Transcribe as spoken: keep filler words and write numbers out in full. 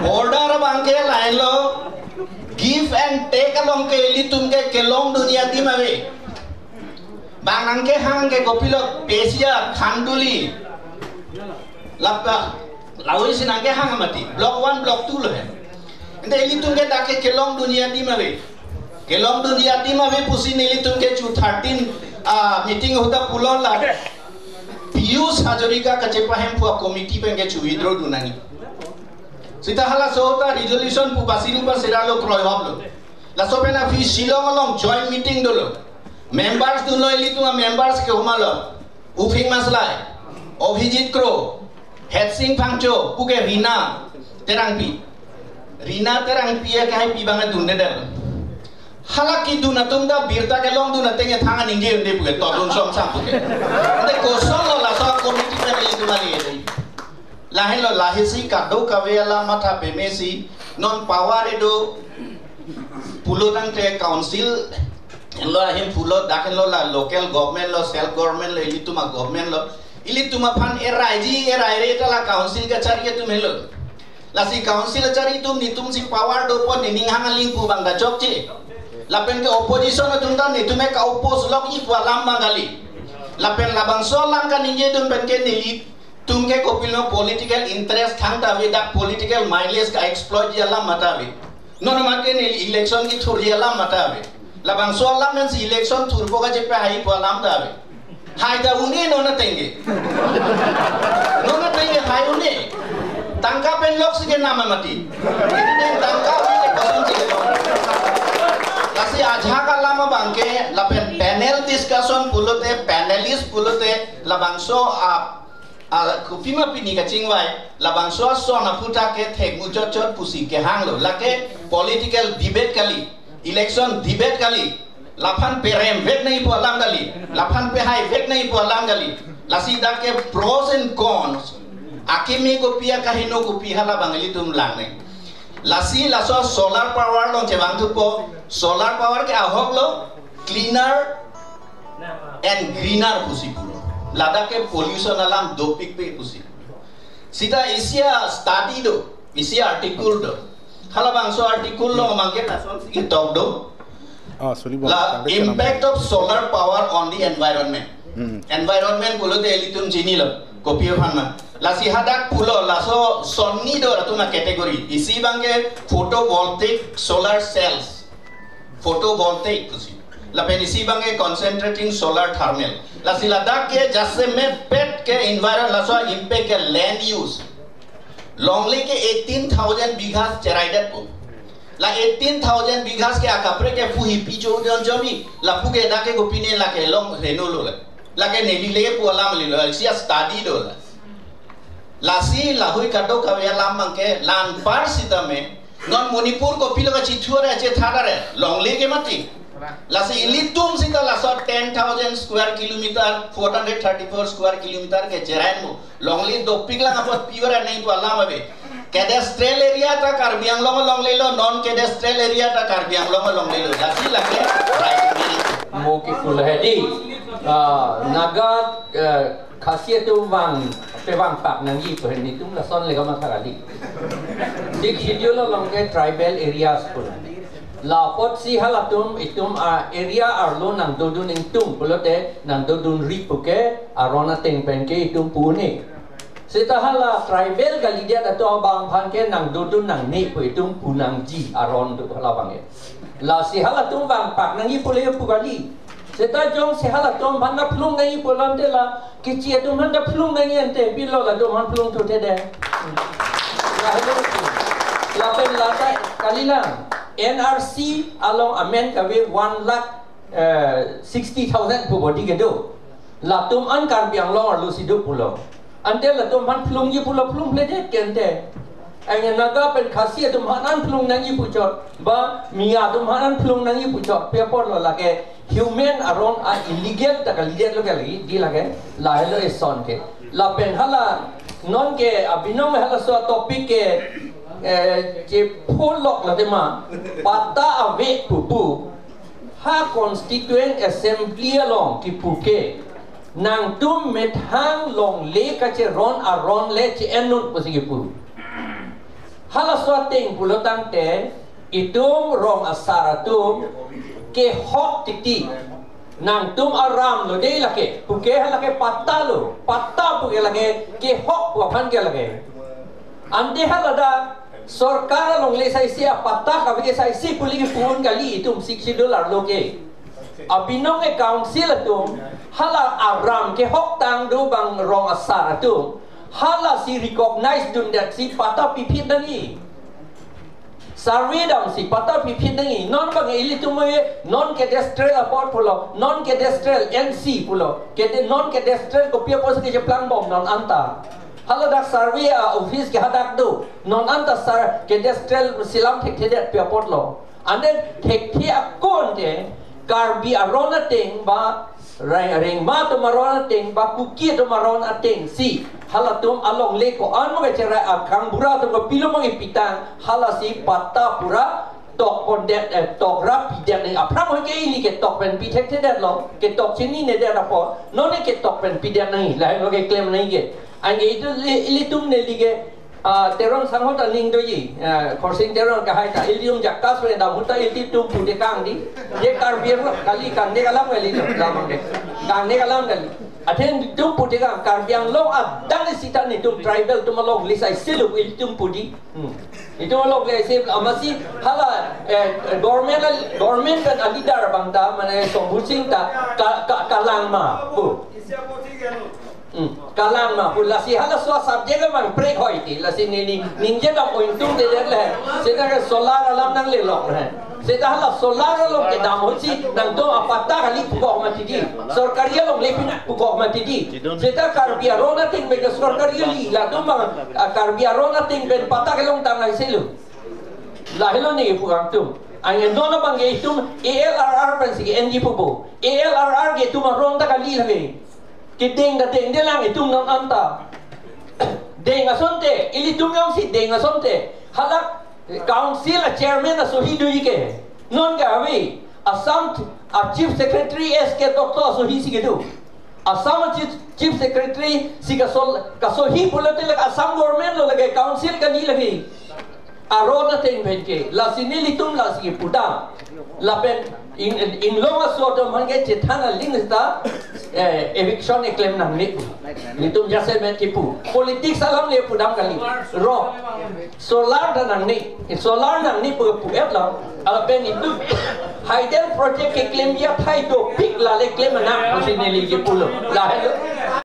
Border abang ke lahenlo, give and take along ke ilitum ke kelongdun adim ave. Bang nangkehang ke kopilo, Pesia, Khanduli, Lapka, lahei si nangkehang mati. Block one, block two lo he. Ante ilitum ke dak ke kelongdun adim ave. Kelongdun adim ave pusi nelitum ke chu thirteen, ah, meeting ahut ta pulo la. Piyush Hazarika kachepahemphu a-committee pen ke chu withdraw dun nangji. Seta halaso ta resolution pu Basirupa Sera lo kroihoplo. Laso pen aphi Shillong along joint meeting dolo. Members dunlo, ilitum a-members ke humalo. Uphing Maslai, Abhijit Kro, Hetsing Phangcho, puke Rina Terangpi. Rina Terangpi ya kahai pi bang dunde der. Hala kedun atum ta birta kelongdun ateng thang aningje unde puke, todun song sang puke. Ante koson lo laso committee pen ilitum ali. Lahenlo, lahei si kadokave alam matha peme si non power edo pulo tangte council lo ahin pulo, dak lo la local government lo, self government lo, ilitum a-government lo, ilitum aphan eraiji eraire ta la council kachari atum helo. Lasi council achari atum netum si power dopo, nening hang aling pu bang ta chokche. Lapen ke opposition atum ta netum ke ka-oppose lokji pu alam bang kali. Lapen labangso alam kaningje dun pen ke neli tum ke kopilo political interest thangta ave, dak political mileage ka-exploitji alam mata ave. Non mate neli election kethurji alam mata ave. Labangso alam pen si election thurpo kachepahai pu alam ta ave. Hai ta un-e non ateng ke. Non ateng ke hai un-e. Tangka pen lok si kenam mati. Iti den tangka un-e koson si ke. Lasi ajak alam abang ke lapen panel discussion pulote, panelist pulote, labangso a a, kopima pini kachingvai, labangso ason aphu ta ke thek muchot chot pusi kehanglo. Lake political debate kali, election debate kali, laphan perem vek nangji pu alam kali, laphan pehai vek nangji pu alam kali. Lasi dak ke pros and cons, akeme kopi, akaheno kopi, hala bang ilitum lang nang. Lasi laso solar power along chevang thupo, solar power ke ahok lo, cleaner and greener pusi pulo. Ladak ke pollution alam dopikpe pusi. Seta isi a-study do, isi a-article do. Halabangso article along abang ke lason si ketok do. Ah, sorry, bang. La tangte impact of solar power on the environment. Hmm. Environment pulote ilitum chinilo, kopi aphan ma. Lasi hadak pulo, laso sonni do atum a-category. Isi abang ke photovoltaic solar cells. Photovoltaic pusi. Lapen isi abang ke concentrating solar thermal. Lasi ladak ke jasemet pet ke environ, laso impact ke land use. Longle ke eighteen thousand bighas cherai detpo. La eighteen thousand bighas ke akaprek ke puhi picho jon jomi. Lapu ke dak ke kopine lake long reno lo la. Lake neli le pu alam lilo, isi a-study do la. Lasi lahei kadokave alam abang ke la anpar sitame, non Manipur kopilo kachithur achetha dare, longle ke mati. Lasi ilitum seta laso ten thousand square kilometer, four hundred thirty-four square kilometer ke cherai mo. Longle dopik lang apot pure nangji pu alam ave. Cadastral area ta Karbi Anglong longle lo, non cadastral area ta Karbi Anglong longle lo. Lasi lake right meaning. Mo ke pula hedi, ah, Naga, eh, Khasi atum vang, pevang pak nangji pu hedi, netum lason le kama thakali. Sixth Schedule along ke tribal areas pu. La apot si halatum itum a-area arlo nangdodun ingtung pulote nangdodunri puke aron ateng pen ke itum pu un-e. Seta hala tribal kalidet atum abang aphan ke nangdodun nangne pu itum pu nangji aron do halabang ke. Lasi halatum vang pak nangji pule pu kali. Seta jongsi halatum aphan nangphlung nangji pu alam te la kechi atum aphan nangphlung nangji ante pilo, latum aphan phlung thu te de. Lahelo. Lapen lata kalilang, N R C along amen kave one lakh, eh, sixty thousand pu body kedo. Latum an Karbi Anglong arlo si do pulo. Ante latum aphan phlungji pulo, phlung phle det ke ante. Ane Naga pen Khasi atum aphan an phlung nangji puchot, ba Miya atum aphan an phlung nangji puchot, pi apotlo lake human aron a-illegal ta kalidet lo kali, di lake, lahelo eson ke. Lapen hala, non ke abinong halaso a-topic ke, eh, chepholok la tema, patta ave pupu, ha Constituent Assembly along kipu ke, nangtum methang longle kacheron aron le che-en non pusi kipu. Halaso ateng pulo tangte, itum rong asar atum kehok titi. Nangtum aram lo dei lake, puke halake patta lo, patta puke lake, kehok pu aphan ke lake. Ante haladak sorkar alongle saisi apatta kave ke saisi pu lake pu-un kali itum Sixth Schedule arlo ke. Abinong ke council atum, hala aram kehok tang do bang rong asar atum, halasi recognize dundet si patta piphit nangji. Survey damsi patta piphit nangji. Non bang ilitum ke non cadastral apot pulo, non cadastral N C pulo, kede non cadastral kopi apotsi kecheplang bom non anta. Haladak survey a-office ke hadak do, non anta sar cadastral si lam thekthedet pi apotlo. Ante thekthe akon te Karbi aron ateng ba Reng, Rengma atum aron ateng ba Kuki atum aron atengsi halatum alongle ko-an mo kecherai, akangbura atum kopilo mo kepitang, halasi patta pura tok pondet, eh, tok ra pidet nangji. Aphrang hoi ke ili ketok pen pi thekthedetlo, ketok chininedet apot, non ke ketok pen pidet nangji, lahelo keklem nangji ke. Anke itum ili, ilitum neli ke, ah, Teron sangho ta ning doji, ah, Khorsing Teron kahai ta, ilitum jakas pen dam ahut ta ilitum pu tekang dei. Je Karbi Anglong kali, kangnek alam kali, ilitum lamang dei. Kangnek alam kali. Athe ilitum pu tekang, Karbi Anglong adang sita nelitum tribal atum alongle saisi lo ilitum pu dei. Hmm. Itum alongle saisi, amatsi hala, eh, government, government pen a-leader abang ta, mane Shambhu Singh ta, ka, ka, kalang ma pu. Hmm. Kalang ma pu, lasi halaso a-subject abang prek hoi ti, lasi ne ning, ningje dam oi tung de le. Seta ke solar alam nanglelok le. Seta hala solar along kedam ahutsi nangtum apatta kali pukok mati dei. Sorkari alongle pina pukok mati dei. Seta Karbi aron ateng pen ke sorkari kali, latum bang, ah, Karbi aron ateng pen patta kelong tang ai selo. Lahelo ne pu kangtung. Anke non abang ke itum A L R R pensi ke-enji pupo. A L R R ke itum aron ta kali lake. Kedeng ta dengdelang itum non anta. Deng asonte, ilitum jongsi deng asonte, halak council a-chairman asohi doji ke. Non ke ave, Assam a-Chief Secretary S K Doctor asohi si kedo. Assam a-Chief, Chief Secretary si kasol, kasohi pulote lake Assam government lo, lake council kali lake. Aron ateng pen ke, lasi nelitum lasi kepudam. Lapen in, in, inglong aso atum aphan ke chethan aling seta, eh, eviction keklem nangne pu. Nelitum jasemet kipu. Politics alam le pudam kali. Ro. Solar ta nangne. Solar nangne pu pu-et lo. Lapen itum hydel project keklemji athai dopik, lale klem nang pusi neli kipulo. Lahelo.